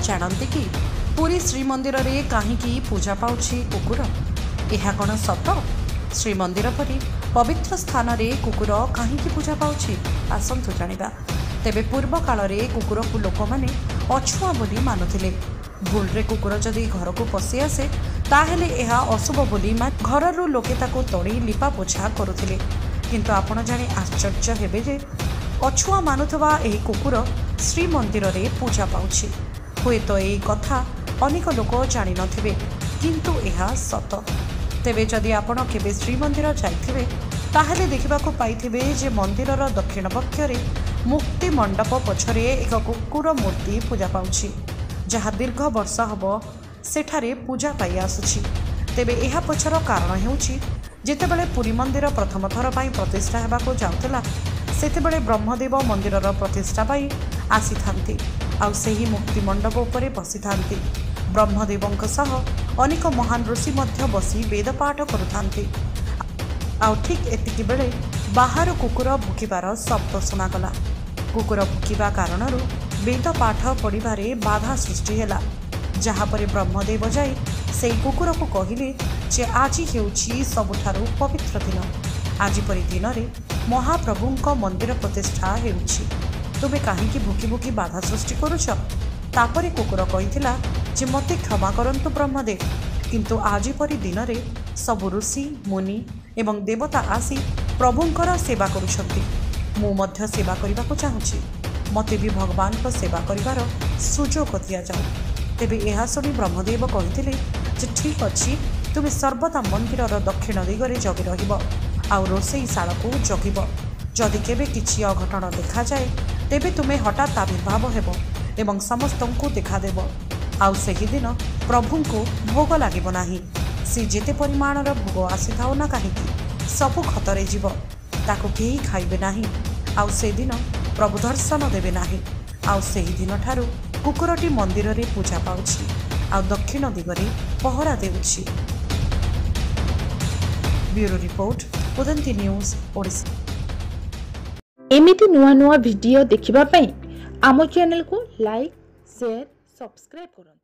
ଜାଣନ୍ତି କି ପୁରୀ ଶ୍ରୀମନ୍ଦିରରେ କାହିଁକି ପୂଜା ପାଉଛି କୁକୁର? ଏହା କ'ଣ ସତ? ଶ୍ରୀମନ୍ଦିର ପରି ପବିତ୍ର ସ୍ଥାନରେ କୁକୁର କାହିଁକି ପୂଜା ପାଉଛି? ଆସନ୍ତୁ ଜାଣିବା। ତେବେ ପୂର୍ବ କାଳରେ କୁକୁରକୁ ଲୋକମାନେ ଅଛୁଆଁ ବୋଲି ମାନୁଥିଲେ। ଭୁଲରେ କୁକୁର ଯଦି ଘରକୁ ପଶି ଆସେ, ତାହେଲେ ଏହା ଅଶୁଭ ବୋଲି ଘରରୁ ଲୋକେ ତାକୁ ତଡ଼ି ଲିପାପୋଛା କରୁଥିଲେ। କିନ୍ତୁ ଆପଣ ଜାଣି ଆଶ୍ଚର୍ଯ୍ୟ ହେବେ ଯେ ଅଛୁଆଁ ମାନୁଥିବା ଏହି କୁକୁର ଶ୍ରୀମନ୍ଦିରରେ ପୂଜା ପାଉଛି। ହୁଏତ ଏହି କଥା ଅନେକ ଲୋକ ଜାଣିନଥିବେ, କିନ୍ତୁ ଏହା ସତ। ତେବେ ଯଦି ଆପଣ କେବେ ଶ୍ରୀମନ୍ଦିର ଯାଇଥିବେ, ତାହେଲେ ଦେଖିବାକୁ ପାଇଥିବେ ଯେ ମନ୍ଦିରର ଦକ୍ଷିଣ ପକ୍ଷରେ ମୁକ୍ତି ମଣ୍ଡପ ପଛରେ ଏକ କୁକୁର ମୂର୍ତ୍ତି ପୂଜା ପାଉଛି, ଯାହା ଦୀର୍ଘ ବର୍ଷ ହେବ ସେଠାରେ ପୂଜା ପାଇ ଆସୁଛି। ତେବେ ଏହା ପଛର କାରଣ ହେଉଛି, ଯେତେବେଳେ ପୁରୀ ମନ୍ଦିର ପ୍ରଥମ ଥର ପାଇଁ ପ୍ରତିଷ୍ଠା ହେବାକୁ ଯାଉଥିଲା, ସେତେବେଳେ ବ୍ରହ୍ମଦେବ ମନ୍ଦିରର ପ୍ରତିଷ୍ଠା ପାଇଁ ଆସିଥାନ୍ତି ଆଉ ସେହି ମୁକ୍ତି ମଣ୍ଡପ ଉପରେ ବସିଥାନ୍ତି। ବ୍ରହ୍ମଦେବଙ୍କ ସହ ଅନେକ ମହାନ ଋଷି ମଧ୍ୟ ବସି ବେଦ ପାଠ କରୁଥାନ୍ତି। ଆଉ ଠିକ୍ ଏତିକି ବେଳେ ବାହାରୁ କୁକୁର ଭୁକିବାର ଶବ୍ଦ ଶୁଣାଗଲା। କୁକୁର ଭୁକିବା କାରଣରୁ ବେଦ ପାଠ ପଢ଼ିବାରେ ବାଧା ସୃଷ୍ଟି ହେଲା। ଯାହାପରେ ବ୍ରହ୍ମଦେବ ଯାଇ ସେଇ କୁକୁରକୁ କହିଲେ ଯେ ଆଜି ହେଉଛି ସବୁଠାରୁ ପବିତ୍ର ଦିନ। ଆଜି ପରି ଦିନରେ ମହାପ୍ରଭୁଙ୍କ ମନ୍ଦିର ପ୍ରତିଷ୍ଠା ହେଉଛି, ତୁମେ କାହିଁକି ଭୁକି ଭୁକି ବାଧା ସୃଷ୍ଟି କରୁଛ? ତାପରେ କୁକୁର କହିଥିଲା ଯେ ମୋତେ କ୍ଷମା କରନ୍ତୁ ବ୍ରହ୍ମଦେବ, କିନ୍ତୁ ଆଜି ପରି ଦିନରେ ସବୁ ଋଷି ମୁନି ଏବଂ ଦେବତା ଆସି ପ୍ରଭୁଙ୍କର ସେବା କରୁଛନ୍ତି। ମୁଁ ମଧ୍ୟ ସେବା କରିବାକୁ ଚାହୁଁଛି। ମୋତେ ବି ଭଗବାନଙ୍କ ସେବା କରିବାର ସୁଯୋଗ ଦିଆଯାଉ। ତେବେ ଏହା ଶୁଣି ବ୍ରହ୍ମଦେବ କହିଥିଲେ ଯେ ଠିକ୍ ଅଛି, ତୁମେ ସର୍ବଦା ମନ୍ଦିରର ଦକ୍ଷିଣ ଦିଗରେ ଜଗି ରହିବ ଆଉ ରୋଷେଇ ଶାଳକୁ ଜଗିବ। ଯଦି କେବେ କିଛି ଅଘଟଣ ଦେଖାଯାଏ, ତେବେ ତୁମେ ହଠାତ୍ ଆବିର୍ଭାବ ହେବ ଏବଂ ସମସ୍ତଙ୍କୁ ଦେଖାଦେବ। ଆଉ ସେହିଦିନ ପ୍ରଭୁଙ୍କୁ ଭୋଗ ଲାଗିବ ନାହିଁ। ସେ ଯେତେ ପରିମାଣର ଭୋଗ ଆସିଥାଉ ନା କାହିଁକି, ସବୁ ଖତରେ ଯିବ, ତାକୁ କେହି ଖାଇବେ ନାହିଁ। ଆଉ ସେଦିନ ପ୍ରଭୁ ଦର୍ଶନ ଦେବେ ନାହିଁ। ଆଉ ସେହିଦିନଠାରୁ କୁକୁରଟି ମନ୍ଦିରରେ ପୂଜା ପାଉଛି ଆଉ ଦକ୍ଷିଣ ଦିଗରେ ପହରା ଦେଉଛି। Bureau report, Udanti news, Odisha. ଏମିତି ନୂଆ ନୂଆ ଭିଡ଼ିଓ ଦେଖିବା ପାଇଁ ଆମ ଚ୍ୟାନେଲକୁ ଲାଇକ୍, ସେୟାର, ସବସ୍କ୍ରାଇବ୍ କରନ୍ତୁ।